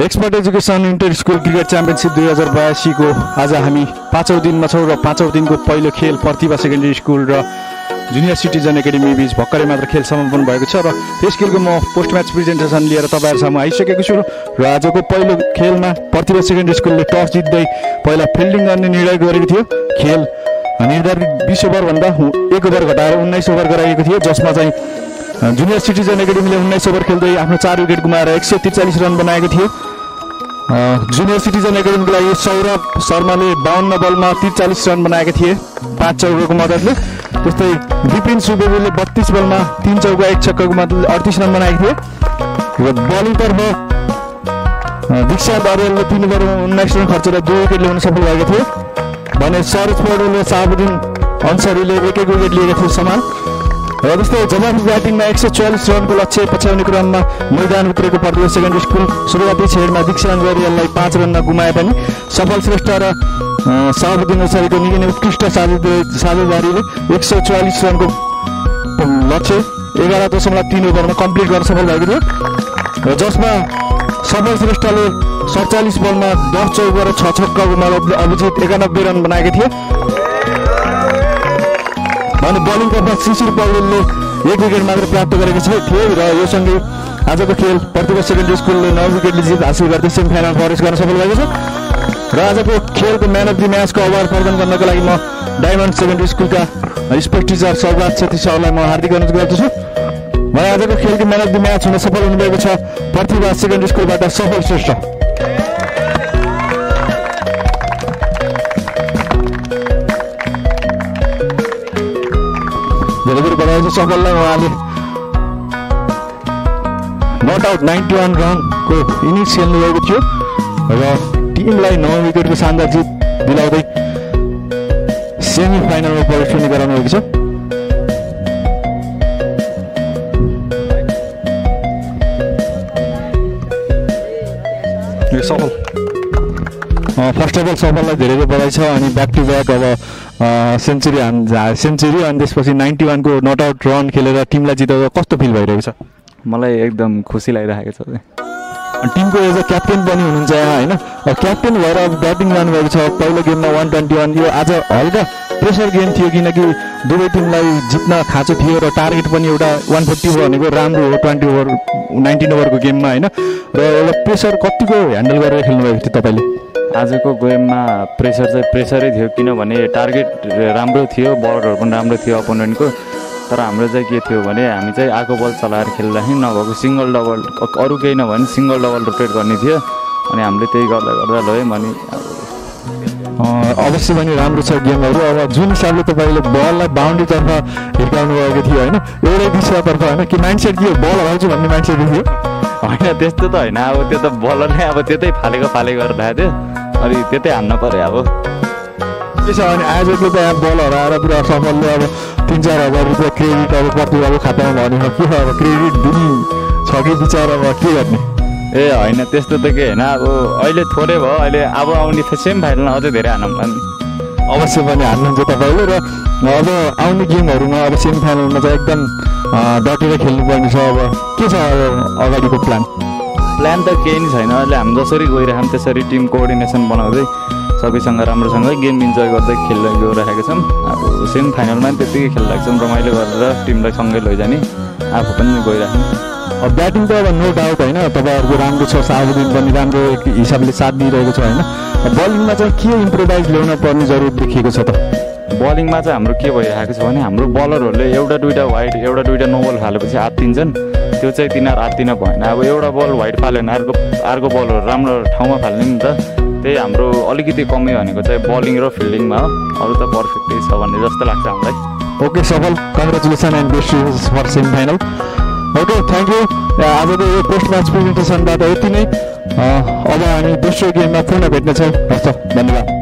Expert education inter school cricket championship 2082 को आज हामी 5औं दिनमा छौँ र 5औं दिनको पहिलो खेल प्रतिभा सेकेन्डरी स्कुल र जुनियर सिटिजन एकाडेमी बीच भर्खरै मात्र खेल समापन भएको छ र त्यस खेलको म पोस्ट म्याच प्रेजेन्टेसन लिएर तपाईहरुसँग आइसकेको छु र आजको पहिलो खेलमा प्रतिभा सेकेन्डरी स्कुलले टस जित्दै पहिला फिल्डिङ गर्ने निर्णय गरेको थियो। खेल निर्धारित 20 ओभर भन्दा 1 ओभर घटाएर 19 ओभर गराइएको थियो, जसमा चाहिँ जुनियर सिटिजन एकाडेमीले 19 ओभर खेल्दै आफ्नो 4 विकेट गुमाएर 143 रन बनाएको थियो। जुनियर सिटिजन एकाडेमीको लागि सौरभ शर्माले 52 बलमा 43 रन बनाएका थिए 5 चौकाको मद्दतले। त्यस्तै विपिन सुब्बाले 32 बलमा 3 चौका 1 छक्काको मद्दतले 38 रन बनाएका थिए। र बलिङतर्फ दीक्षान्त अर्यालले 3 ओभरमा 19 रन खर्चेर 2 विकेट ल्याउन सफल भएका थिए भने सरोज पौडेलले साबुद्दिन अन्सारीले 1 विकेट लिएका थिए समान। र त्यस्तै जवाफी ब्याटिङमा 144 रनको लक्ष्य पछ्याउने क्रममा मैदान उत्रेको प्रतिभा सेकेन्डरी स्कुल सुरुवाती छेडमा दीक्षान्त अर्याललाई 5 रनमा गुमाए पनि सफल श्रेष्ठ र साबुद्दिन अन्सारीको निकै नै उत्कृष्ट साझेदारीले 144 रनको लक्ष्य 11.3 ओभरमा कम्प्लिट गर्न सफल भएको थियो र जसमा सफल श्रेष्ठले 47 बलमा 10 चौका र 6 छक्काको मद्दतले अभिजित 91 रन बनाएका थिए भने बलिङतर्फ शिशिर पौडेलले 1 विकेट मात्र प्राप्त गरेको थिए र यो सँगै आजको खेल प्रतिभा सेकेन्डरी स्कुलले 9 विकेटले जित हासिल गर्दै सेमिफाइनल प्रवेश गर्न सफल भएको छ। र आजको खेलको म्यान अफ द म्याचको अवार्ड प्रदान गर्नको लागि म डायमन्ड सेकेन्डरी स्कुलका स्पोर्ट्स टिचर सर्वराज छेत्री सरलाई म हार्दिक अनुरोध गर्दछु। भने आजको खेलको म्यान अफ द म्याच हुन सफल हुनुभएको छ प्रतिभा सेकेन्डरी स्कुलबाट सफल श्रेष्ठ। सफललाई उहाँले नट आउट 91 रनको इनिङ्स खेल्नु भएको थियो र टिमलाई 9 विकेटको शानदार जित दिलाउँदै सेमी फाइनलमा प्रवेश गराउनु भएको छ। सफल फर्स्ट अफ अल सफललाई धेरै बधाई छ अनि ब्याक टु ब्याक अब सेन्चुरी अनि त्यसपछि 91 को नट आउट रन खेलेर टिमलाई जिताउँदा कस्तो फिल भइरहेको छ? मलाई एकदम खुसी लागिरहेको छ। टिमको एज अ क्याप्टेन पनि हुनुहुन्छ यहाँ होइन, क्याप्टेन भएर अब ब्याटिङ जानुभएको छ। पहिलो गेममा 121, यो आज हल्का प्रेसर गेम थियो किनकि दुवै टिमलाई जित्न खाँचो थियो र टार्गेट पनि एउटा 140 भनेको राम्रो हो 19 ओभरको गेममा होइन। र एउटा प्रेसर कतिको ह्यान्डल गरेर खेल्नुभएको थियो तपाईँले? आजको गेममा प्रेसर चाहिँ प्रेसरै थियो किनभने टार्गेट राम्रो थियो, बलरहरू पनि राम्रो थियो अपोनेन्टको। तर हाम्रो चाहिँ के थियो भने हामी चाहिँ आएको बल चलाएर खेल्दाखेरि नभएको सिङ्गल डबल अरू केही नभए पनि सिङ्गल डबल रोटेट गर्ने थियो अनि हामीले त्यही गर्दा लयौँ अनि अवश्य पनि राम्रो छ गेमहरू। अब जुन हिसाबले तपाईँले बललाई बााउन्ड्रीतर्फ हिर्काउनु भएको थियो होइन, एउटै दिशातर्फ होइन कि माइन्डसेट थियो बल हराउँछु भन्ने माइन्डसेट थियो होइन? त्यस्तो त होइन, अब त्यो त बलरले अब त्यतै फालेको गरिरहेको थियो अनि त्यतै हान्न पर्यो। अब त्यसो भने आयोजकले त यहाँ बल हराएर पुरा सफलले अब 3-4 हजार रुपियाँ क्रेडिट अब प्रतिभाको खातामा भनेको के अब क्रेडिट दिने छ कि बिचरा अब के गर्ने? ए होइन त्यस्तो त के होइन, अब अहिले थोरै भयो, अहिले अब आउने सेमी फाइनलमा अझै धेरै हानौँ नि। अवश्य पनि हान्नुहुन्छ तपाईँले र अब आउने गेमहरूमा अब सेमी फाइनलमा चाहिँ एकदम डटेर खेल्नुपर्ने छ। अब के छ अगाडिको प्लान त केही नै छैन, अहिले हामी जसरी गइरहेछौँ त्यसरी टिम कोअर्डिनेसन बनाउँदै सबैसँग राम्रोसँग गेम इन्जोय गर्दै खेल्दै गइरहेका छौँ। अब सेमी फाइनलमा पनि त्यत्तिकै खेलिरहेको छौँ, रमाइलो गरेर टिमलाई सँगै लैजाने आफू पनि गइरहेछौँ। अब ब्याटिङ त अब नो डाउट होइन तपाईँहरूको राम्रो छ, साबुद्दिन पनि राम्रो एक हिसाबले साथ दिइरहेको छ होइन। बलिङमा चाहिँ के इम्प्रोभाइज ल्याउन पर्ने जरुरत देखिएको छ त? बलिङमा चाहिँ हाम्रो के भइरहेको छ भने हाम्रो बलरहरूले एउटा दुइटा वाइड एउटा दुइटा नो बल फालेपछि आत्तिन्छन्, त्यो चाहिँ तिनीहरू आत्तिन भएन। अब एउटा बल वाइड फाल्यो भने अर्को बलहरू राम्रो ठाउँमा फाल्ने नि त, त्यही हाम्रो अलिकति कमी भनेको चाहिँ बलिङ र फिल्डिङमा हो, अरू त पर्फेक्टै छ भन्ने जस्तो लाग्छ हामीलाई। ओके सफल, congratulation and best wishes for semi final. Okay thank you. आजको यो पोस्ट म्याच प्रेजेन्टेसनबाट यति नै। अब हामी दोस्रो गेममा पुनः भेट्नेछौँ। हस् त, धन्यवाद।